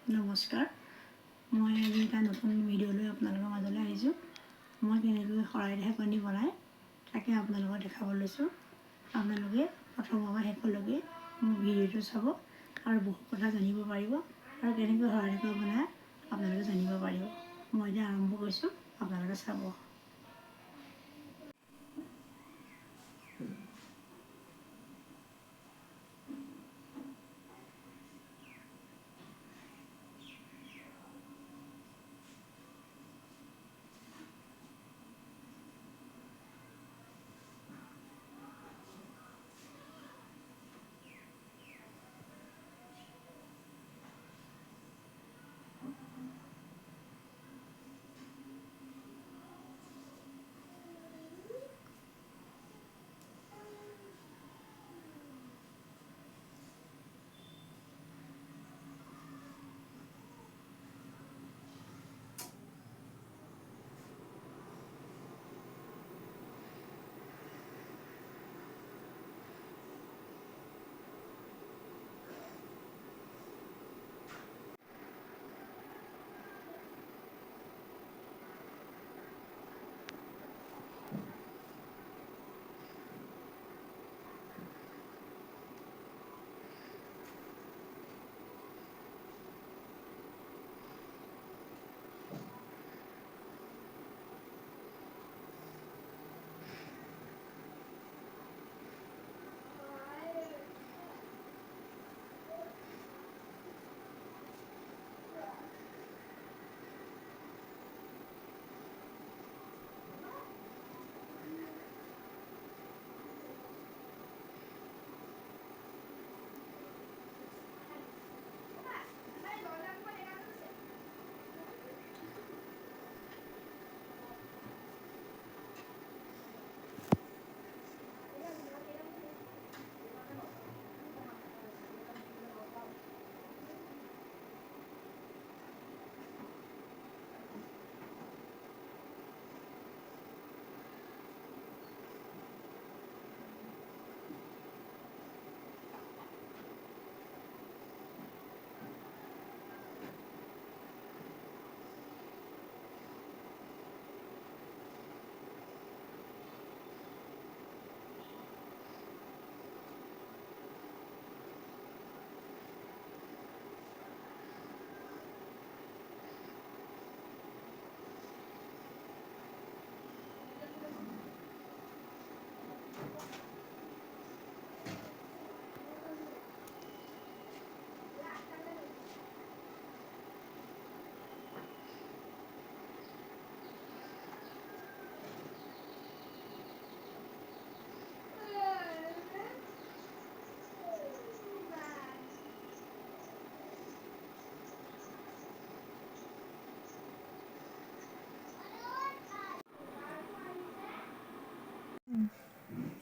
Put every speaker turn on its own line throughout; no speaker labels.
নমস্কাৰ, মই আজি এটা নতুন ভিডিঅ' লৈ আপোনালোকৰ মাজলৈ আহিছোঁ। মই কেনেকৈ শৰাই ঢাকনি বনাই তাকে আপোনালোকক দেখাব লৈছোঁ। আপোনালোকে প্ৰথমৰ পৰা শেষলৈকে মোৰ ভিডিঅ'টো চাব আৰু বহু কথা জানিব পাৰিব আৰু কেনেকৈ শৰাই ঢাকনি বনায় আপোনালোকে জানিব পাৰিব। মই এতিয়া আৰম্ভ কৰিছোঁ, আপোনালোকে চাব।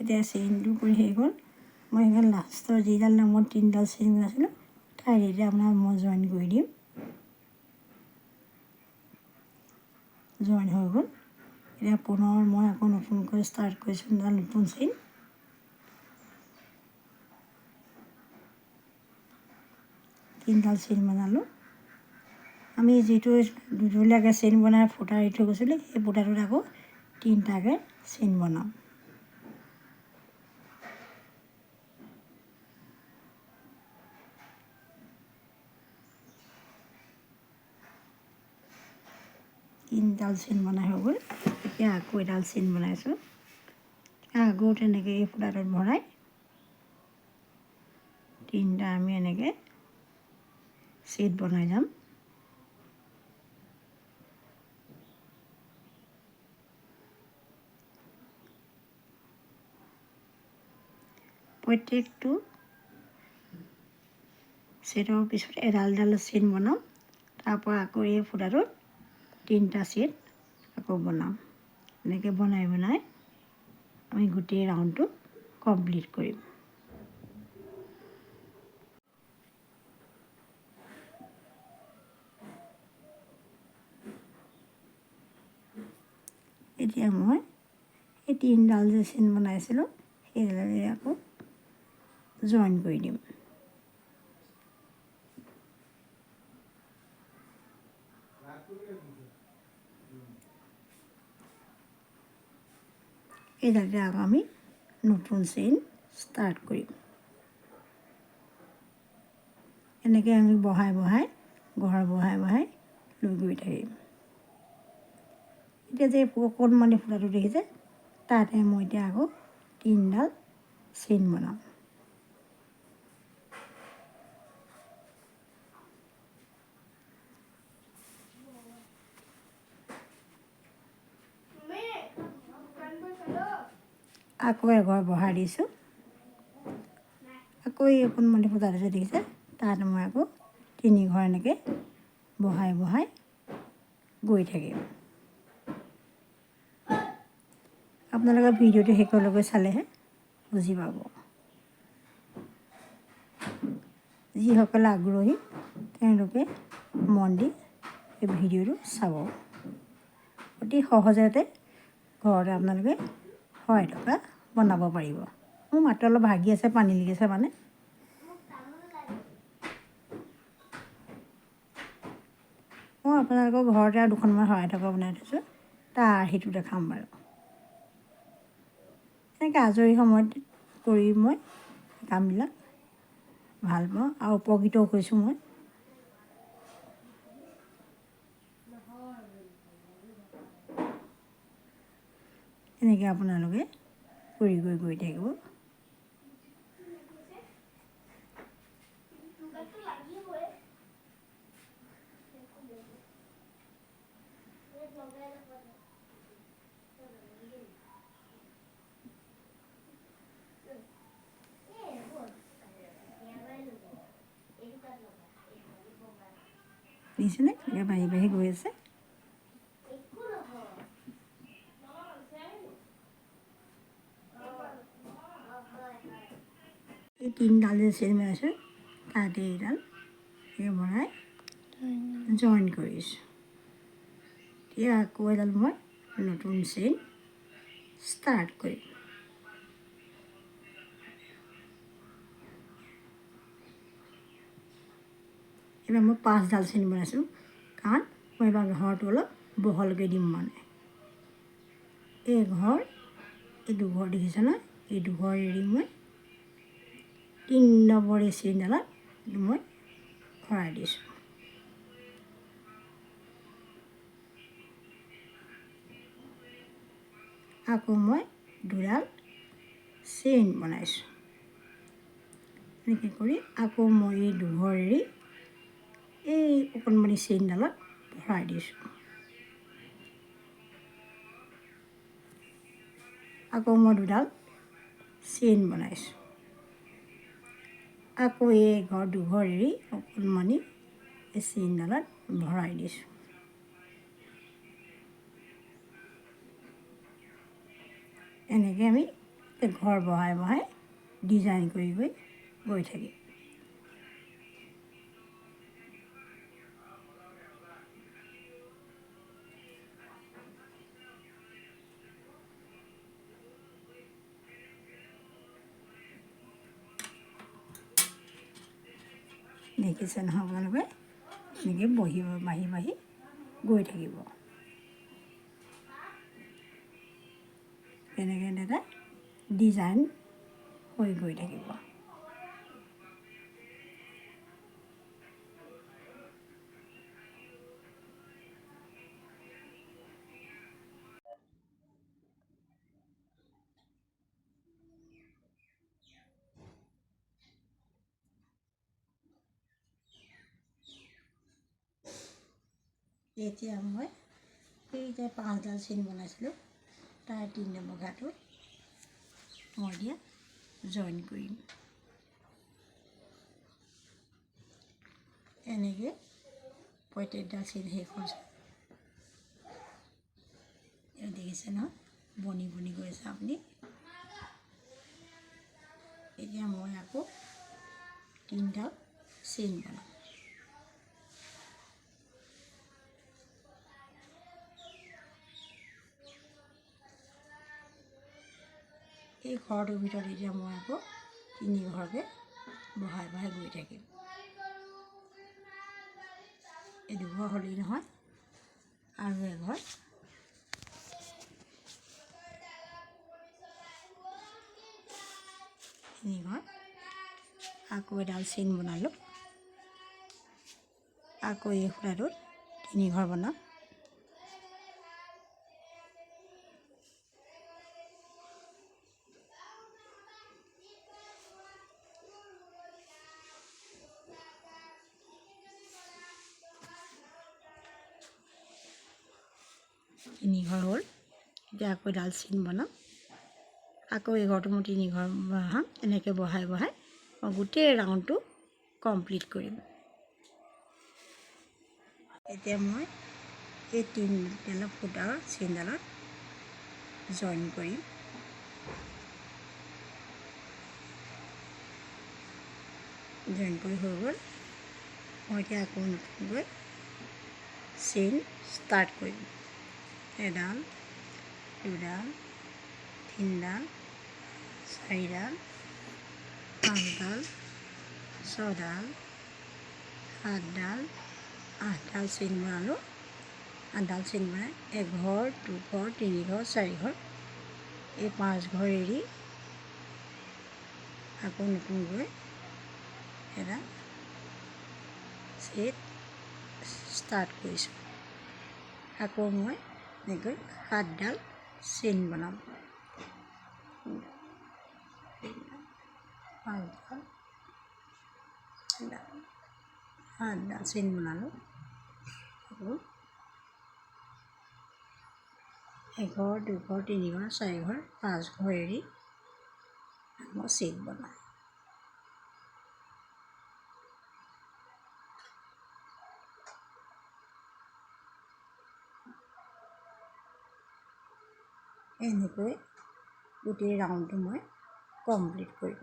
এতিয়া চেইনটো কৰি শেষ হ'ল। মই সেইকাৰণে লাষ্টৰ যিডাল নামৰ তিনিডাল চেইন বনাইছিলোঁ, তাই এতিয়া আপোনাৰ মই জইন কৰি দিম। জইন হৈ গ'ল। এতিয়া পুনৰ মই আকৌ নতুনকৈ ষ্টাৰ্ট কৰিছোঁ এডাল নতুন চেইন। তিনিডাল চেইন বনালোঁ। আমি যিটো দুডলীয়াকৈ চেইন বনাই ফুটা এৰি থৈ গৈছিলোঁ, সেই ফুটাটোত আকৌ তিনিটাকৈ চেইন বনাম। তিনিডাল চেইন বনাই হৈ গ'ল। এতিয়া আকৌ এডাল চেইন বনাইছোঁ। আকৌ তেনেকৈ এই ফুটাটোত ভৰাই তিনিটা আমি এনেকৈ ছেট বনাই যাম। প্ৰত্যেকটো ছেটৰ পিছত এডাল এডাল চেইন বনাম। তাৰপৰা আকৌ এই ফুটাটোত তিনিটা ছেট আকৌ বনাম। এনেকৈ বনাই বনাই আমি গোটেই ৰাউণ্ডটো কমপ্লিট কৰিম। এতিয়া মই এই তিনিডাল যে চেইন বনাইছিলোঁ, সেইডালেৰে আকৌ জইন কৰি দিম। এইডালতে আকৌ আমি নতুন চেইন ষ্টাৰ্ট কৰিম। এনেকৈ আমি বঢ়াই বঢ়াই ঘৰ বঢ়াই বঢ়াই লৈ গৈ থাকিম। এতিয়া যে অকণমানি ফুটাটো দেখিছে, তাতে মই এতিয়া আকৌ তিনিডাল চেইন বনাম। আকৌ এঘৰ বঢ়াই দিছোঁ। আকৌ এই অকণমানি ফুটাটো যে দেখিছে, তাত মই আকৌ তিনি ঘৰ এনেকৈ বঢ়াই বঢ়াই গৈ থাকিম। আপোনালোকে ভিডিঅ'টো শেষলৈকে চালেহে বুজি পাব। যিসকলে আগ্ৰহী তেওঁলোকে মন দি এই ভিডিঅ'টো চাব। অতি সহজতে ঘৰতে আপোনালোকে শৰাই থকা বনাব পাৰিব। মোৰ মাতটো অলপ ভাগি আছে, পানী লাগিছে মানে। মই আপোনালোকৰ ঘৰতে আৰু দুখনমান শৰাই থকা বনাই থৈছোঁ, তাৰ আৰ্হিটো দেখাম বাৰু। এনেকৈ আজৰি সময়ত কৰি মই কামবিলাক ভাল পাওঁ আৰু উপকৃতও হৈছোঁ মই। এনেকৈ আপোনালোকে কৰি গৈ গৈ থাকিব। দেখিছেনে এনেকৈ বাঢ়ি বাঢ়ি গৈ আছে। এই তিনিডাল যে চেইন বনাইছোঁ, তাতে এইডাল এই বনাই জইন কৰিছোঁ। এতিয়া আকৌ এডাল মই নতুন চেইন ষ্টাৰ্ট কৰিম। এইবাৰ মই পাঁচডাল চেইন বনাইছোঁ, কাৰণ মই এইবাৰ ঘৰটো অলপ বহলকৈ দিম। মানে এই ঘৰ, এই দুঘৰ দেখিছে নহয়, এই দুঘৰ এৰি মই 3 নম্বৰ এই চেইনডালত মই ভৰাই দিছোঁ। আকৌ মই দুডাল চেইন বনাইছোঁ। এনেকৈ কৰি আকৌ মই এই দুঘৰ এৰি এই অকণমানি চেইনডালত ভৰাই দিছোঁ। আকৌ মই দুডাল চেইন বনাইছোঁ। আকৌ এই ঘৰ দুঘৰ এৰি অকণমানি এই চেইনডালত ভৰাই দিছোঁ। এনেকৈ আমি ঘৰ বঢ়াই বঢ়াই ডিজাইন কৰি গৈ গৈ থাকিম। দেখিছে নহয় আপোনালোকে, এনেকৈ বহি বাঢ়ি বাঢ়ি গৈ থাকিব। তেনেকৈ এটা ডিজাইন হৈ গৈ থাকিব। এতিয়া মই এই যে পাঁচডাল চেইন বনাইছিলোঁ, তাৰ 3 নম্বৰ ঘাটোত মই এতিয়া জইন কৰিম। এনেকৈ প্ৰত্যেকডাল চেইন শেষ হৈছে। দেখিছে নহয়, বনি বনি গৈ আছে আপুনি। এতিয়া মই আকৌ তিনিডাল চেইন বনাম। এই ঘৰটোৰ ভিতৰত এতিয়া মই আকৌ তিনি ঘৰকে বঢ়াই বঢ়াই গৈ থাকিম। এই দুঘৰ হ'লেই নহয়, আৰু এঘৰ। তিনিঘৰ। আকৌ এডাল চেইন বনালোঁ। আকৌ এই সূতাটোত তিনিঘৰ বনাম। তিনিঘৰ হ'ল। এতিয়া আকৌ এডাল চেইন বনাম। আকৌ এই ঘৰটো মই তিনিঘৰ বঢ়াম। এনেকৈ বঢ়াই বঢ়াই মই গোটেই ৰাউণ্ডটো কমপ্লিট কৰিম। এতিয়া মই এই তিনিডাল সূতাৰ চেইনডালত জইন কৰিম। জইন কৰি হৈ গ'ল। মই এতিয়া আকৌ নতুনকৈ চেইন ষ্টাৰ্ট কৰিম। এডাল, দুডাল, তিনিডাল, চাৰিডাল, পাঁচডাল, ছডাল, সাতডাল, আঠডাল চেইন বনালোঁ। আঠডাল চেইন বনাই এঘৰ, দুঘৰ, তিনিঘৰ, চাৰিঘৰ, এই পাঁচঘৰ এৰি আকৌ নতুনকৈ এটা চেট ষ্টাৰ্ট কৰিছোঁ। আকৌ মই এনেকৈ সাতডাল চেইন বনাম। পাঁচডাল, সাতডাল চেইন বনালোঁ। আকৌ এঘৰ, দুঘৰ, তিনিঘৰ, চাৰিঘৰ, পাঁচঘৰ এৰি মই চেইন বনাম। এনেকৈ গোটেই ৰাউণ্ডটো মই কমপ্লিট কৰিম।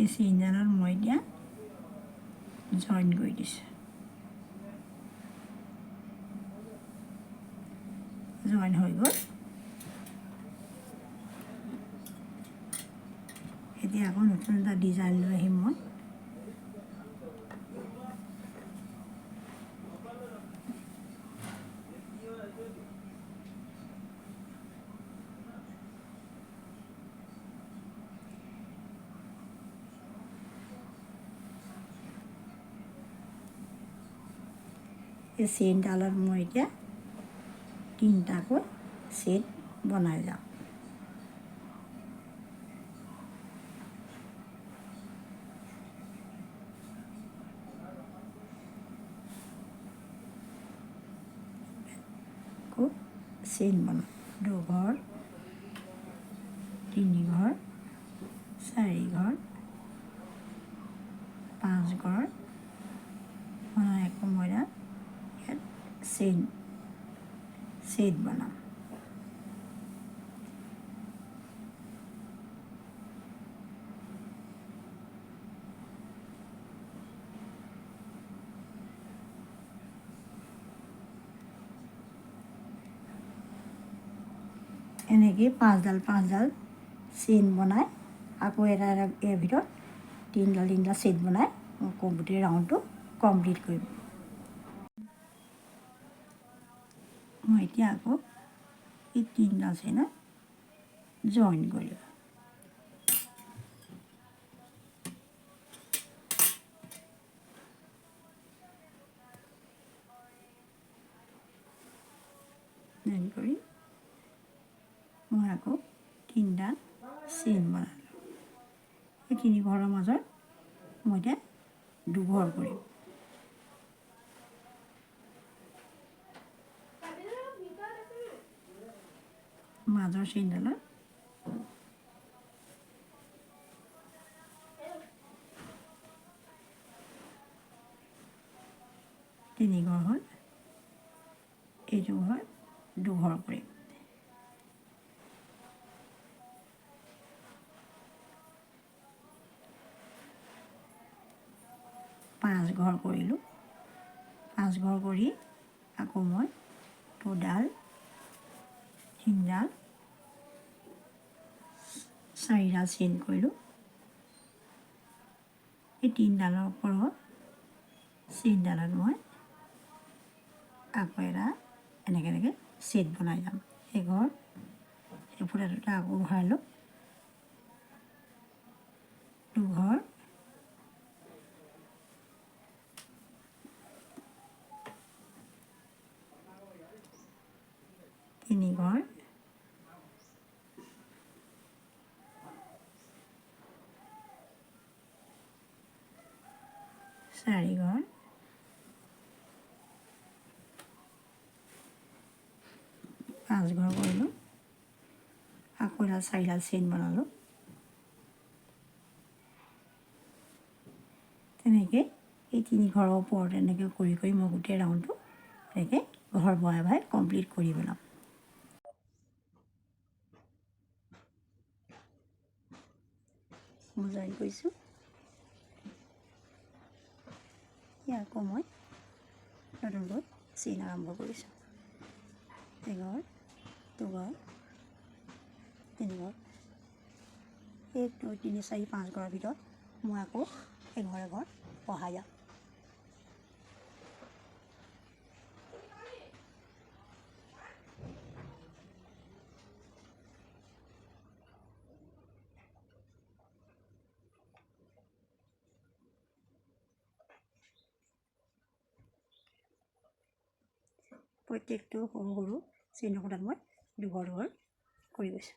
এই চেইনডালত মই এতিয়া জইন কৰি দিছোঁ। জইন হৈ গ'ল। এতিয়া আকৌ নতুন এটা ডিজাইন লৈ আহিম মই। এই চেইনডালত মই এতিয়া তিনিটাকৈ চেট বনাই যাম। আকৌ চেইন বনাম। দুঘৰ, তিনিঘৰ, চাৰিঘৰ, পাঁচঘৰ বনাই আকৌ মই ইয়াত চেইন চেট বনাম। এনেকৈ পাঁচডাল পাঁচডাল চেইন বনাই আকৌ এটা এটা ইয়াৰ ভিতৰত তিনিডাল তিনিডাল চেট বনাই মই গোটেই ৰাউণ্ডটো কমপ্লিট কৰিম। মই এতিয়া আকৌ এই তিনিডাল চেইনত জইন কৰিম। জইন কৰি মই আকৌ তিনিডাল চেইন বনালোঁ। এই তিনি ঘৰৰ মাজত মই এতিয়া দুঘৰ কৰিম। মাজৰ চেইনডালত তিনি ঘৰ হ'ল, এইটো ঘৰ দুঘৰ কৰিম। পাঁচ ঘৰ কৰিলোঁ। পাঁচ ঘৰ কৰি আকৌ মই দুডাল, তিনিডাল, চাৰিডাল চেইন কৰিলোঁ। এই তিনিডালৰ ওপৰত চেইনডালত মই আকৌ এটা এনেকৈ এনেকৈ ছেট বনাই যাম। এঘৰ, সেই ফুটাটোতে আকৌ ভৰালোঁ, দুঘৰ, তিনিঘৰ, চাৰিঘৰ, পাঁচঘৰ কৰিলোঁ। আকৌ এডাল চাৰিডাল চেইন বনালোঁ। তেনেকৈ এই তিনি ঘৰৰ ওপৰত এনেকৈ কৰি কৰি মই গোটেই ৰাউণ্ডটো এনেকৈ ঘৰ বহাই বহাই কমপ্লিট কৰি পেলাম। মই জইন কৰিছোঁ। ইয়াৰ আকৌ মই নতুনকৈ চেইন আৰম্ভ কৰিছোঁ। এঘৰ, দুঘৰ, তিনিঘৰ, 1 2 3 4 5 ঘৰৰ ভিতৰত মই আকৌ এঘৰ এঘৰ বঢ়াই যাম। প্ৰত্যেকটো সৰু সৰু চেইনৰ খুঁটাত মই দুঘৰ দুঘৰ কৰি গৈছোঁ।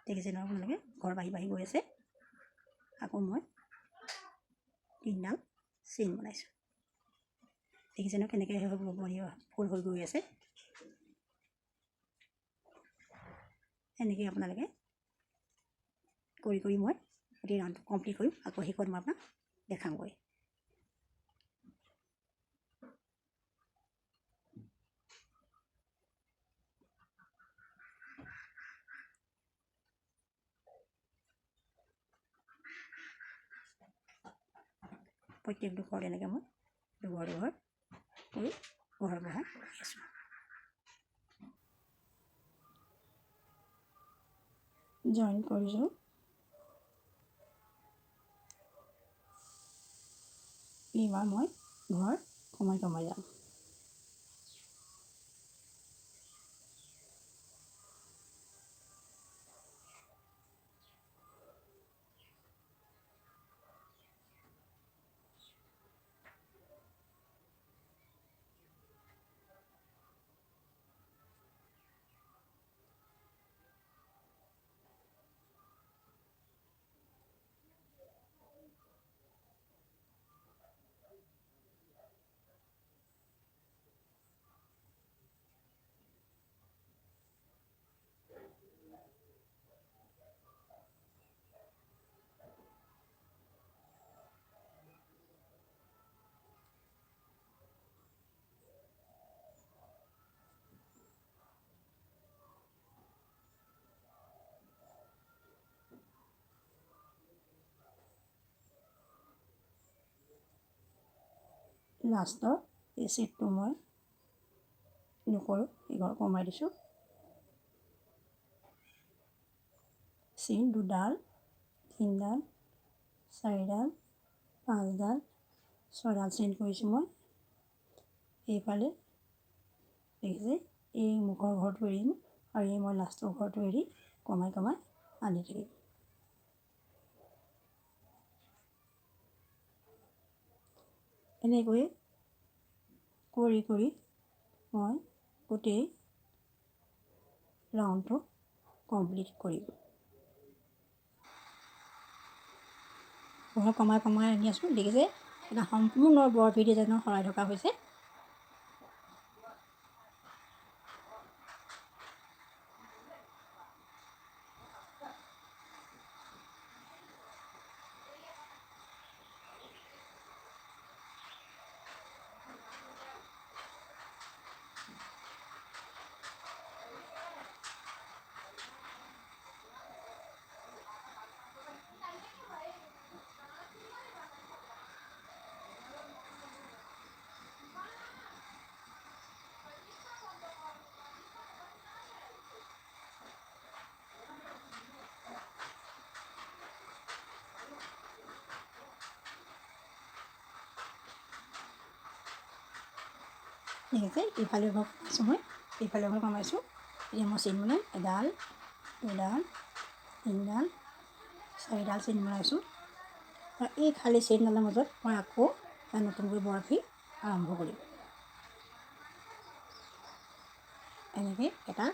দেখিছে নহয় আপোনালোকে, ঘৰ বাঢ়ি বাঢ়ি গৈ আছে। আকৌ মই তিনিডাল চেইন বনাইছোঁ। দেখিছে নহয় কেনেকৈ ফুল হৈ গৈ আছে। এনেকৈ আপোনালোকে কৰি কৰি মই গোটেই ৰাউণ্ডটো কমপ্লিট কৰিম। আকৌ শেষত মই আপোনাক দেখামগৈ। প্ৰত্যেকটো ঘৰত এনেকৈ মই দুঘৰ দুঘৰ কৰি ঘৰ বঢ়াই আছোঁ। জইন কৰিছোঁ। এইবাৰ মই ঘৰ কমাই কমাই যাম। লাষ্টৰ এই ছেটটো মই নকৰোঁ, এইঘৰ কমাই দিছোঁ। চেইন দুডাল, তিনিডাল, চাৰিডাল, পাঁচডাল, ছয়ডাল চেইন কৰিছোঁ মই। এইফালে দেখিছে এই মুখৰ ঘৰটো এৰিম আৰু এই মই লাষ্টৰ ঘৰটো এৰি কমাই কমাই আনি থাকিম। এনেকৈয়ে কৰি কৰি মই গোটেই ৰাউণ্ডটো কমপ্লিট কৰিম। ঘৰ কমাই কমাই আনি আছোঁ। দেখিছে এটা সম্পূৰ্ণ বৰফি ডিজাইনৰ শৰাই থকা হৈছে। দেখিছে, ইফালে ঘৰ কমাইছোঁ মই, এইফালে ঘৰ কমাইছোঁ। এতিয়া মই চেইন বনাম, এডাল, দুডাল, তিনিডাল, চাৰিডাল চেইন বনাইছোঁ। আৰু এই খালী চেইনডালৰ মাজত মই আকৌ নতুনকৈ বৰফি আৰম্ভ কৰিম। এনেকৈ এটা,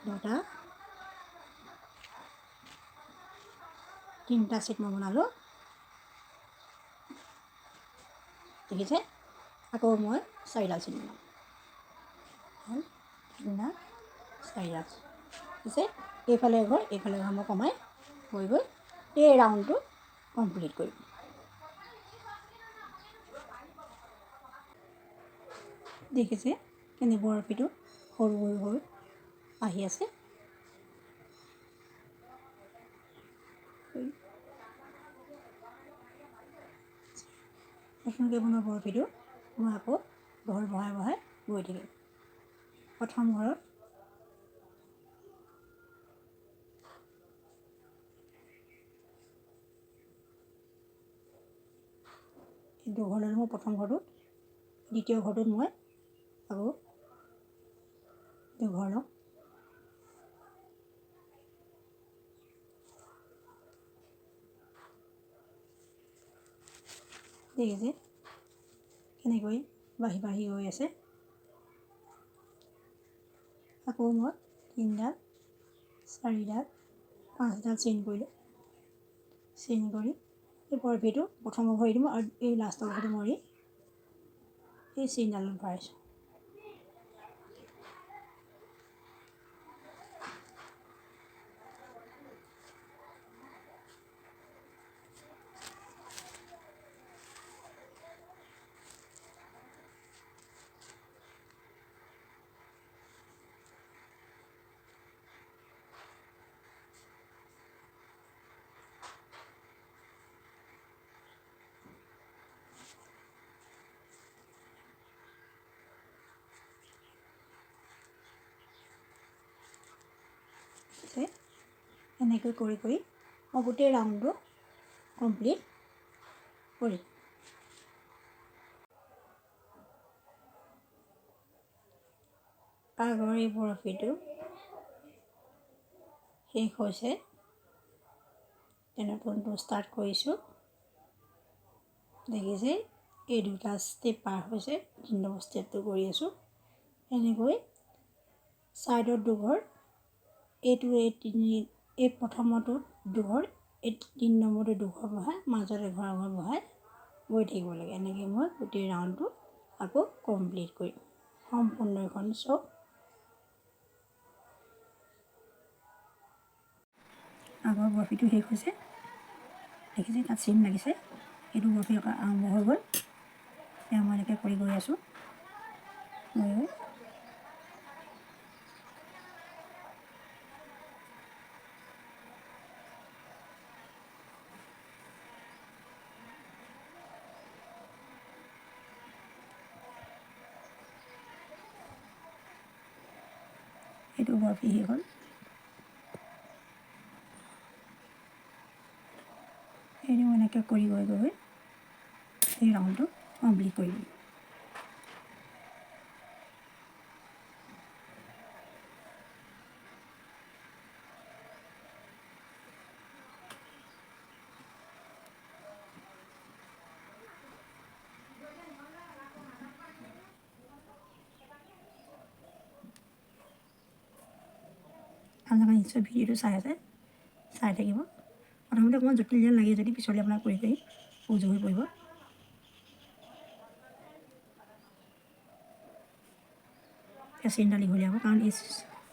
দুটা, তিনিটা চেট মই বনালোঁ। দেখিছে, আকৌ মই চাৰিডাল চেইন বনাম, তিনিডাল, চাৰিডাল। দেখিছে, এইফালে এঘৰ, এইফালে এঘৰ মই কমাই গৈ গৈ এই ৰাউণ্ডটো কমপ্লিট কৰিম। দেখিছে কেনে বৰফিটো সৰু সৰু হৈ আহি আছে। নতুনকৈ বনোৱা বৰফিটো মই আকৌ ঘৰ বঢ়াই বঢ়াই গৈ থাকিম। প্ৰথম ঘৰত দুঘৰ ল'লোঁ মই প্ৰথম ঘৰটোত, দ্বিতীয় ঘৰটোত মই আকৌ দুঘৰ ল'ম। দেখিছে কেনেকৈ বাঢ়ি বাঢ়ি গৈ আছে। আকৌ মই তিনিডাল, চাৰিডাল, পাঁচডাল চেইন কৰিলোঁ। চেইন কৰি এই বৰফিটো প্ৰথমৰ ভৰি দিম আৰু এই লাষ্টৰ ঘৰটো মই এই চেইনডালত ভৰাইছোঁ। এনেকৈ কৰি কৰি মই গোটেই ৰাউণ্ডটো কমপ্লিট কৰিম। আগৰ এই বৰফিটো শেষ হৈছে, নতুনটো ষ্টাৰ্ট কৰিছোঁ। দেখিছে এই দুটা ষ্টেপ পাৰ হৈছে, তিনি নম্বৰ ষ্টেপটো কৰি আছোঁ। এনেকৈ ছাইডত দুঘৰ, এইটো এই তিনি, এই প্ৰথমটোত দুঘৰ, এই তিনি নম্বৰটো দুঘৰ বহাই মাজত এঘৰ এঘৰ বহাই গৈ থাকিব লাগে। এনেকৈ মই গোটেই ৰাউণ্ডটো আকৌ কমপ্লিট কৰিম, সম্পূৰ্ণ এখন চব। আগৰ বৰফিটো শেষ হৈছে, দেখিছে তাত চিন লাগিছে। এইটো বৰফি আকৌ আৰম্ভ হৈ গ'ল। এতিয়া মই এনেকৈ কৰি গৈ আছোঁ, গৈ গৈ এইটো বৰফি শেষ হ'ল। এইটো এনেকৈ কৰি গৈ গৈ এই ৰাউণ্ডটো কমপ্লিট কৰি দিম। আপোনালোকে নিশ্চয় ভিডিঅ'টো চাই আছে, চাই থাকিব। প্ৰথমতে অকণমান জটিল যেন লাগে যদি পিছলৈ আপোনাক কৰি কৰি উজু হৈ পৰিব। চেইনডাল দীঘলীয়া হ'ব কাৰণ এই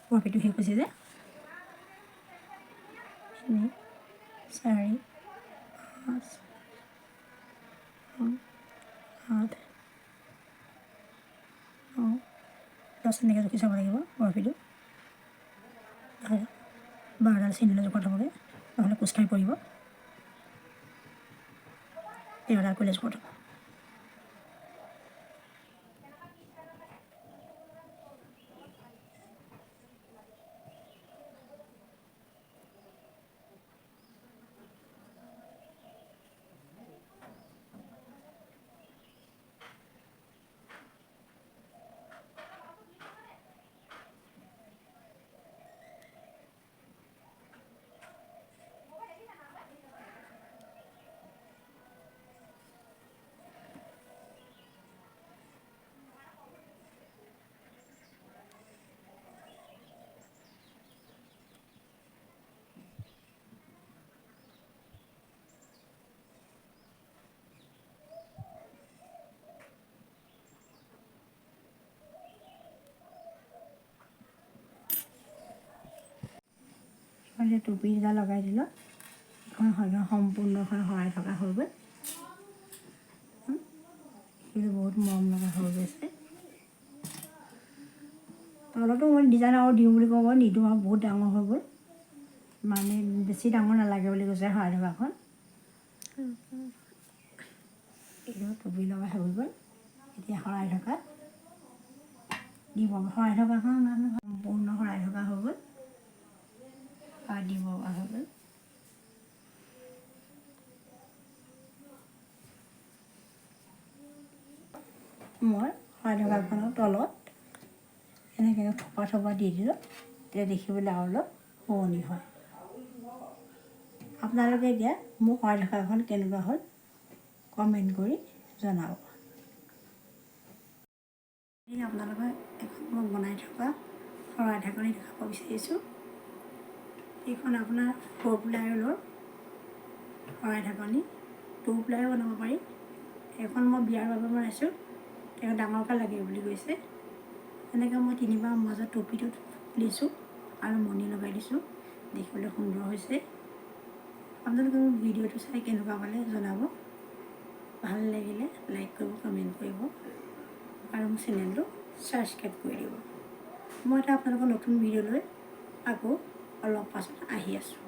বৰফিটো শেষ হৈছে যে। 3, 4, 5, 8, 9, 10 এনেকৈ জুখি চাব লাগিব বৰফিটো। 12ডাল চেইনডাল জোখত হ'বগৈ, নহ'লে কোচ খাই পৰিব। 13ডাল কৰিলে জোখত হ'ব। এতিয়া টুপি এটা লগাই দিলোঁ। এখন সম্পূৰ্ণ এখন শৰাই থকা হৈ গ'ল। কিন্তু বহুত মৰম লগা হৈ গৈছে। তলতো মই ডিজাইন আৰু দিওঁ বুলি ক'ব নিদিওঁ আৰু, বহুত ডাঙৰ হৈ গ'ল। মানে বেছি ডাঙৰ নালাগে বুলি কৈছে শৰাই থকাখন। এইটো টুপি লগাই হৈ গ'ল। এতিয়া শৰাই থকাত দিব, শৰাই থকাখন মানে সম্পূৰ্ণ শৰাই থকা হৈ গ'ল আৰু দিব পৰা হৈ গ'ল। মই শৰাই থকাখনৰ তলত এনেকৈ থোপা থোপা দি দিলোঁ, তেতিয়া দেখিবলৈ আৰু অলপ শুৱনি হয়। আপোনালোকে এতিয়া মোৰ শৰাই থকাখন কেনেকুৱা হ'ল কমেণ্ট কৰি জনাব। আপোনালোকে এখন মই বনাই থকা শৰাই ঢাকনি দেখাব বিচাৰিছোঁ। এইখন আপোনাৰ 4 প্লাইৰ শৰাই ঢাকনি, 2 প্লাইও বনাব পাৰি। এইখন মই বিয়াৰ বাবে বনাইছোঁ, তেওঁ ডাঙৰকৈ লাগে বুলি কৈছে। এনেকৈ মই তিনিবাৰ মাজত টুপিটোত দিছোঁ আৰু মণি লগাই দিছোঁ, দেখিবলৈ সুন্দৰ হৈছে। আপোনালোকে মোৰ ভিডিঅ'টো চাই কেনেকুৱা পালে জনাব। ভাল লাগিলে লাইক কৰিব, কমেণ্ট কৰিব আৰু মোৰ চেনেলটো ছাবস্ক্ৰাইব কৰি দিব। মই এটা আপোনালোকৰ নতুন ভিডিঅ' লৈ আকৌ অলপ পাছত আহি আছোঁ।